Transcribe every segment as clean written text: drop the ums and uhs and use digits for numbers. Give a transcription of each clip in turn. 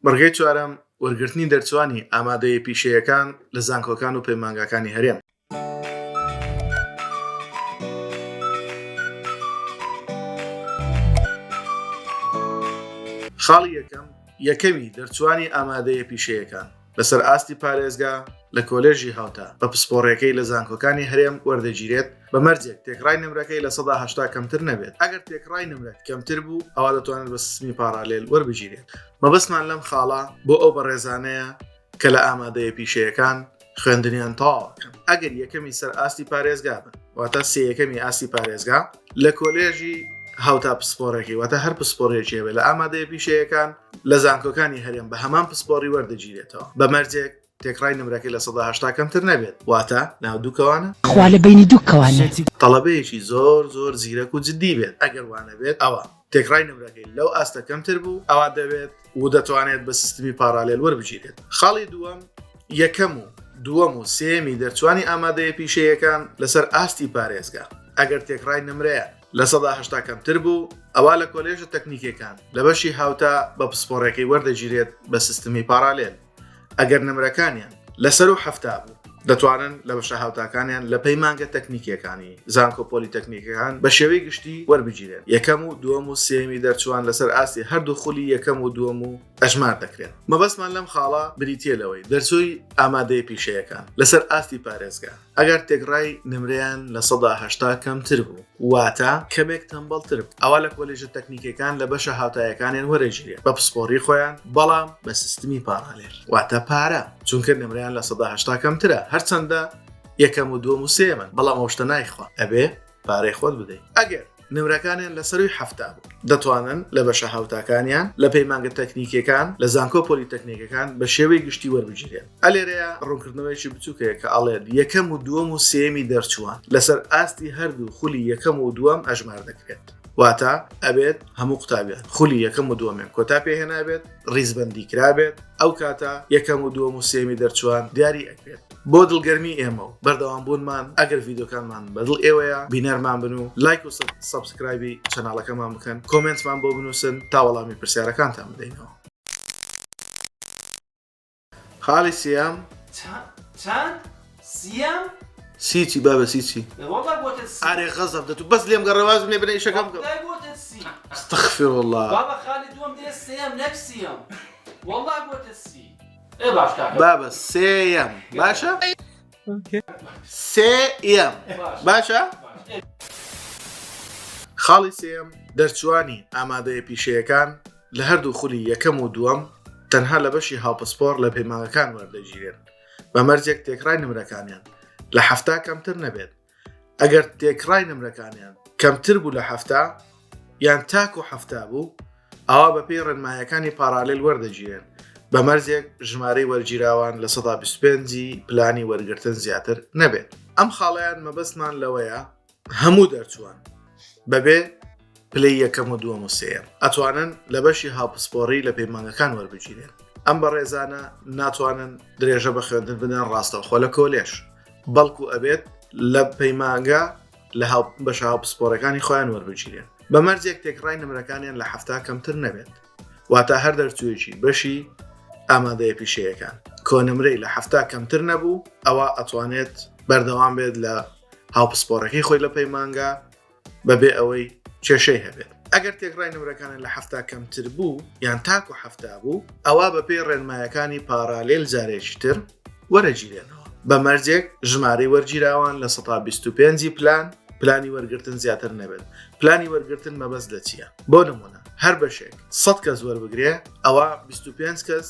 بڕگەی چوارەم، وەرگرتنی دەرچوانی ئامادەیە پیشەیەکان لە زانکۆکان و پەیمانگاکانی هەرێم. خاڵی یەکەم، یەکەمی دەرچوانی ئامادەیە پیشەیەکان لەسەر ئاستی پارێزگا لە کۆلێژی هاوتا بە پسپۆڕیەکەی لە زانکۆکانی هەرێم وەردەگیرێت بە مەرجێک تێکڕای نمرەکەی 80% کەمتر نەبێت ئەگەر تێکڕای نمرەت کەمتر بوو ئەوا دەتوانێت بە سیستمی پاڕالێل وەربگیرێت مەبەستمان لەم خاڵە بۆ ئەو بەڕێزانەیە کە لە ئامادەیە پیشەیەکان خوێندنیان تەواوەکەن ئەگەر یەکەمی سەر ئاستی پارێزگا بن واتە سێ یەکەمی ئاستی پارێزگا لە کۆلێژی هاوتا پسپۆڕێکی واتە هەر پسپۆڕێکی هەبێت لە ئامادەیە پیشەیەکان لە زانکۆکانی هەرێم بە هەمان پسپۆڕی وەردەگیرێتەوە بە مەرجێک تێکڕای نمرەکەی 80% کەمتر نەبێت واتە ناو دوو کەوانە خوا لە بەینی دوو کەوانە. تەڵەبەیەکی زۆر زۆر زیرەک و جدی بێت ئەگەر وانەبێت ئەوا تێکڕای نمرەکەی لەو ئاستە کەمتر بوو ئەوا دەبێت و دەتوانێت بە سیستمی پاڕالێل وەربگیرێت. خاڵی دووەم، یەکەم و دووەم و سێیەمی دەرچوانی ئامادەیە پیشەیەکان لەسەر ئاستی پارێزگا، ئەگەر تێکڕای نمرەیان 80% کەمتر بوو، ئەوا لە کۆلێژە تەکنیکیەکان لە بەشی هاوتا بە پسپۆڕیەکەی وەردەگیرێت بە سیستمی پاڕالێل. ئەگەر نمرەکانیان لە سەروو 70 بوو دەتوانن لە بەشە هاوتاکانیان لە پەیمانگە تەکنیکیەکانی زانکۆ پۆلیتەکنیکەکان بە شێوەی گشتی وەربگیرێن یەکەم و دووەم و سێیەمی دەرچووان لەسەر ئاستی هەردوو خولی یەکەم و دووەم و ئەژمار دەکرێن مەبەستمان لەم خاڵە بریتیە لەوەی دەرچووی ئامادەیە پیشەیەکان لەسەر ئاستی پارێزگا ئەگەر تێکڕای نمرەیان 80% کەمتر بوو واتە کەمێک تەمبەڵتر بوو ئەوا لە کۆلێژە تەکنیکەکان لە بەشە هاوتایەکانیان وەرەگیرێن بە پسپۆڕی خۆیان بەڵام بە سیستمی پاڕالێل واتە پارە چونکە نمرەیان 80% کەمترە هەرچەندە یەکەم و دووەم و سێیەمن بەڵام ئەو شتە نایخوا ئەبێ پارەی خۆت بدەیت ئەگەر نمرەکانیان لە سەروی حەفتا بوو دەتوانن لە بەشە هاوتاکانیان لە پەیمانگە تەکنیکیەکان لە زانکۆ پۆلیتەکنیکەکان بە شێوەی گشتی وەربگیرێن. ئەلێرەیا ڕوونکردنەوەیەکی بچووک هەیە کە ئەڵێت یەکەم و دووەم و سێیەمی دەرچووان لەسەر ئاستی هەردوو خولی یەکەم و دووەم ئەژمار دەکرێت. واتە ئەبێت هەموو قوتابیان خولی یەکەم و دووەمیان کۆتا پێهێنابێت، ڕیزبەندی کرابێت، ئەو کاتە یەکەم و دووەم و سێیەمی دەرچووان دیاری ئەکرێت. بۆ دڵگەرمی ئێمە و بەردەوام بوونمان ئەگەر ڤیدیۆکانمان بەدڵ ئێوەیە بینەرمان بن و لایک و subscribe ی channel ەکەمان بکەن comment مان بۆ بنووسن تا وەڵامی پرسیارەکانتان بدەینەوە. خاڵی سیام. چەند؟ سیام؟ سی چی بابە سی چی؟ وەڵا گۆتت سی. ئارێ غەزەب دەتوو بەس لێم گەڕێ وازم لێ بنە ئیشەکەم بکەم. وەڵای گۆتت سی. استغفر الله. بابە خالی دووەم دێ سێیەم نەک سیەم. وەڵا گۆتت سی. ئێ باش کاکە. بابە سێیەم باشە؟ سێیەم باشە؟ خاڵی سێیەم دەرچوانی ئامادەیە پیشەیەکان لە هەردوو خولی یەکەم و دووەم تەنها لە بەشی هاوپسپۆڕ لە پەیمانگەکان وەردەگیرێن بە مەرجێک تێکڕای نمرەکانیان لە حەفتا کەمتر نەبێت ئەگەر تێکڕای نمرەکانیان کەمتر بوو لە حەفتا یان تاکو حەفتا بوو ئەوا بەپێی ڕێنمایەکانی پاڕالێل وەردەگیرێن بە مەرجێک ژمارەی وەرگیراوان لە 25 پلانی وەرگرتن زیاتر نەبێت ئەم خاڵیان مەبەستمان لەوەیە هەموو دەرچووان بەبێ پلەی یەکەم و دووەم و سێیەم ئەتوانن لە بەشی هاوپسپۆڕی لە پەیمانگەکان وەربگیرێن ئەم بەڕێزانە ناتوانن درێژە بە خوێندن بدەن ڕاستەوخۆ لە کۆلێژ بەڵکو ئەبێت لە پەیمانگە لە بەشە هاوپسپۆڕەکانی خۆیان وەربگیرێن بە مەرجێک تێکڕای نمرەکانیان لە حەفتا کەمتر نەبێت واتە هەر دەرچوویەکی بەشی ئامادەیە پیشەیەکان کۆنمرەی لە حەفتا کەمتر نەبوو ئەوە ئەتوانێت بەردەوام بێت لە هاوپسپۆڕەکەی خۆی لە پەیمانگا بەبێ ئەوەی کێشەی هەبێت ئەگەر تێکڕای نمرەکانە لە حەفتا کەمتر بوو یان تاکو حەفتا بوو ئەوا بەپێی ڕێنمایەکانی پاڕالێل جارێکی تر وەرەگیرێنەوە بە مەرجێک ژمارەی وەرگیراوان لە 125 پلان پلانی وەرگرتن زیاتر نەبێت پلانی وەرگرتن مەبەست لە چییە بۆ نمونە هەر بەشێک 100 کەس وەربگرێ ئەوە 25 کەس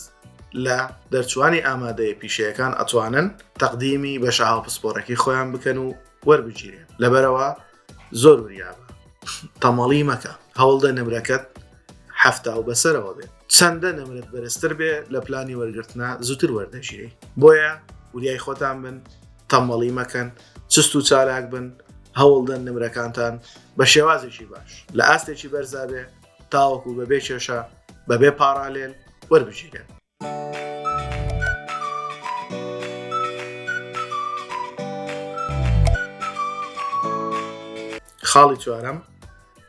لە دەرچوانی ئامادەیە پیشەیەکان ئەتوانن تەقدیمی بەشە هاوپسپۆڕەکەی خۆیان بکەن و وەربگیرێن لەبەرەوە زۆر وریابە تەمەڵی مەکە هەوڵدە نمرەکەت حەفتا و بەسەرەوە بێت چەندە نمرت بەرزتر بێ لە پلانی وەرگرتنە زووتر وەردەگیرێی بۆیە وریای خۆتان بن تەمەڵی مەکەن چست و چالاک بن هەوڵدەن نمرەکانتان بە شێوازێکی باش لە ئاستێکی بەرزا بێ تاوەکو بەبێ کێشە بەبێ پاڕالێل وەربگیرێن. خاڵی چوارەم،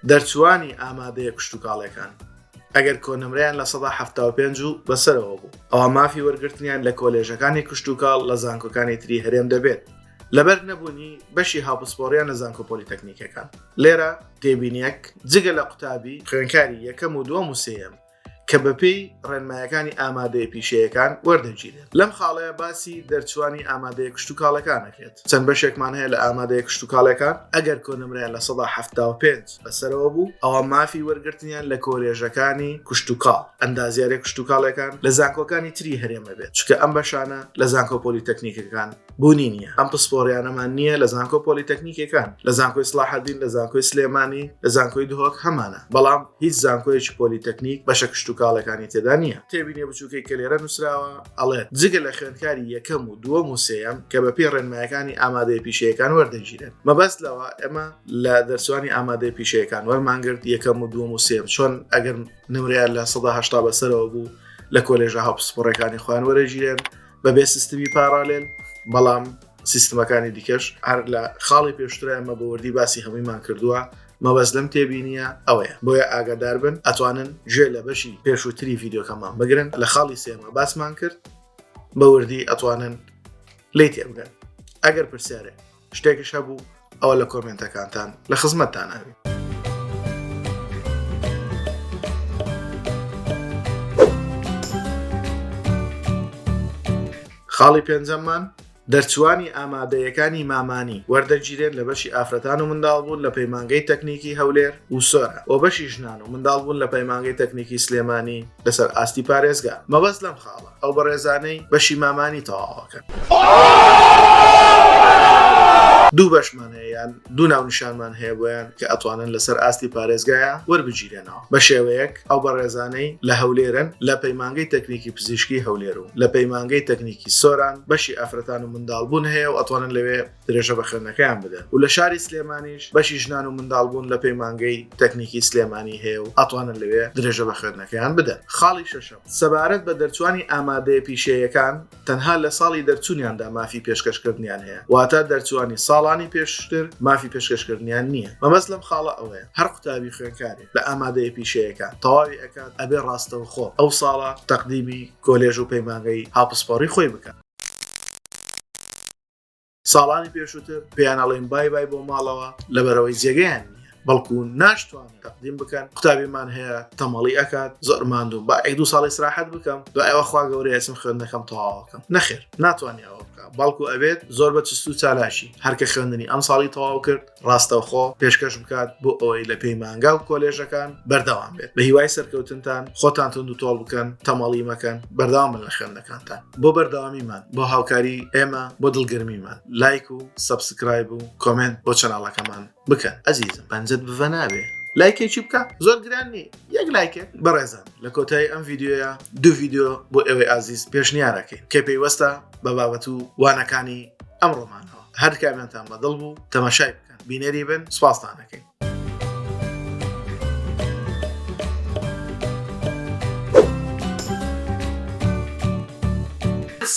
دەرچووانی ئامادەیە کشتوکاڵیەکان. ئەگەر کۆنمرەیان 75% و بەسەرەوە بوو ئەوا مافی وەرگرتنیان لە کۆلێژەکانی کشتوکاڵ لە زانکۆکانی تری هەرێم دەبێت لەبەر نەبوونی بەشی هاوپسپۆڕیان لە زانکۆ پۆلیتەکنیکەکان. لێرە تێبینیەک، جگە لە قوتابی خوێنکاری یەکەم و دووەم و سێیەم کە بەپێی ڕێنمایەکانی ئامادەیە پیشەیەکان وەردەگیرێن. لەم خاڵەیە باسی دەرچووانی ئامادەیە کشتوکاڵەکان ئەکرێت. چەند بەشێکمان هەیە لە ئامادەیە کشتوکاڵەکان ئەگەر کۆنمرەیان 75% بەسەرەوە بوو ئەوا مافی وەرگرتنیان لە کۆلێژەکانی کشتوکاڵ، ئەندازیارە کشتوکاڵەکان لە زانکۆکانی تری هەرێم ئەبێت، چونکە ئەم بەشانە لە زانکۆ پۆلیتەکنیکەکان بوونی نییە. ئەم پسپۆڕیانەمان نییە لە زانکۆ پۆلیتەکنیکەکان، لە زانکۆی سڵاحەدین، لە زانکۆی سلێمانی، لە زانکۆی دهۆک هەمانە، بەڵام هیچ زانکۆیەکی پۆلیتەکنیک بەشە کشتوکاڵەکانی تێدا نییە. تێبینیە بچووکەی کە لێرە نووسراوە ئەڵێت، جگە لە خوێندکاری یەکەم و دووەم و سێیەم کە بەپێی ڕێنمایەکانی ئامادەیە پیشەیەکان وەردەگیرێن. مەبەست لەوە ئێمە لە دەرچوانی ئامادەی پیشەیەکان وەرمانگرت یەکەم و دووەم و سێم چۆن ئەگەر نمریان 80% بەسەرەوە بوو لە کۆلێژە هاوپسپۆڕەکانی خۆیان وەرەگیرێن بەبێ سیستمی پارالێل، بەڵام سیستمەکانی دیکەش هەر لە خاڵی پێشتر ئەمە بە وردی باسی هەموویمان کردووە. مەبەست لەم تێبینیە ئەوەیە، بۆیە ئاگادار بن ئەتوانن گوێ لە بەشی پێشووتری ڤیدیۆکەمان بگرن لە خاڵی سێمە باسمان کرد بە وردی ئەتوانن لێی تێبگەن. ئەگەر پرسیارێک شتێکش هەبوو ئەوە لە کۆمێنتەکانتان لە خزمەتتان ئەبین. خاڵی پێنجەممان، دەرچووانی ئامادەیەکانی مامانی وەردەگیرێن لە بەشی ئافرەتان و منداڵبوون لە پەیمانگەی تەکنیکی هەولێر و سۆران و بەشی ژنان و منداڵبوون لە پەیمانگەی تەکنیکی سلێمانی لەسەر ئاستی پارێزگا. مەبەست لەم خاڵە ئەو بەڕێزانەی بەشی مامانی تەواوەکەن. دوو بەشمان هەیە یان دوو ناونیشانمان هەیە بۆیان کە ئەتوانن لەسەر ئاستی پارێزگایە وەربگیرێنەوە بە شێوەیەک ئەو بەڕێزانەی لە هەولێرن لە پەیمانگەی تەکنیکی پزیشکی هەولێر و لە پەیمانگەی تەکنیکی سۆران بەشی ئافرەتان و منداڵبوون هەیە و ئەتوانن لەوێ درێژە بە خوێندنەکەیان بدەن و لە شاری سلێمانیش بەشی ژنان و منداڵبوون لە پەیمانگەی تەکنیکی سلێمانی هەیە و ئەتوانن لەوێ درێژە بە خوێندنەکەیان بدەن. خاڵی شەشەم، سەبارەت بە دەرچوانی ئامادەیە پیشەیەکان تەنها لە ساڵی دەرچوونیاندا مافی پێشکەشکردنیان هەیە، واتە دەرچوانی ساڵانی پێشتر مافی پێشکەشکردنیان نییە. مەبەست لەم خاڵە ئەوەیە هەر قوتابی خوێندکارێک لە ئامادەیە پیشەیەکان تەواوی ئەکات ئەبێ ڕاستەوخۆ ئەو ساڵە تەقدیمی کۆلێژ و پەیمانگەی هاوپسپۆڕی خۆی بکات. ساڵانی پێشووتر پێیان ئەڵێن بای بای بۆ ماڵەوە لەبەرەوەی جێگەیان نییە بەڵکو ناشتوانن تەقدیم بکەن. قوتابیمان هەیە تەمەڵی ئەکات زۆر ماندووم با یەک دوو ساڵی ئیسراحەت بکەم دوای ئەوە خوا گەورەیە ئەچم خوێندنەکەم تەواوەکەم. نەخێر ناتوانێ ئەوە بکا بەڵکو ئەبێت زۆر بە چست و چالاکی هەرکە خوێندنی ئەم ساڵی تەواو کرد ڕاستەوخۆ پێشکەش بکات بۆ ئەوەی لە پەیمانگا و کۆلێژەکان بەردەوام بێت. بە هیوای سەرکەوتنتان خۆتان توند و تۆڵ بکەن، تەمەڵی مەکەن، بەردەوام بن لە خوێندنەکانتان. بۆ بەردەوامیمان، بۆ هاوکاری ئێمە، بۆ دڵگەرمیمان لایک و subscribe و comment بۆ channel ەکەمان بکەن. ئەزیزم پەنجەت بڤە نابێ لایکێکی بکە زۆر گران نی یەک لایکێک. بەڕێزان لە کۆتایی ئەم ڤیدیۆیە دوو ڤیدیۆ بۆ ئێوەی ئازیز پێشنیارەکەین کە پەیوەستە بە بابەت و وانەکانی ئەمڕۆمانەوە. هەر کامیانتان بەدڵ بوو تەماشای بکەن بینەری بن سوپاستان ئەکەین.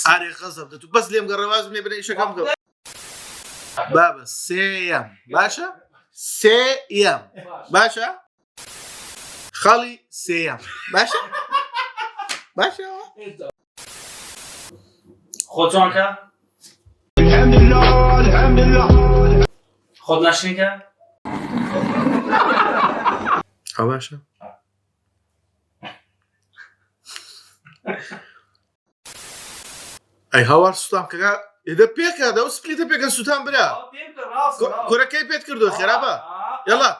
ئارێ غەزەب دەتو بەس لێم گەڕێ وازم لێ بنە ئیشەکەم بکەم. بابە سێیەم باشە سێیەم باشە خاڵی سێیەم باشە باشە خۆ جوانکە خۆت ناشرینکە ئەو باشە ئەی هاوار سوتان کەکە ئێدە پێکە دە و سپلیتە پێکە سوتان برا کورەکەی پێت کردو خێرابە یاڵا.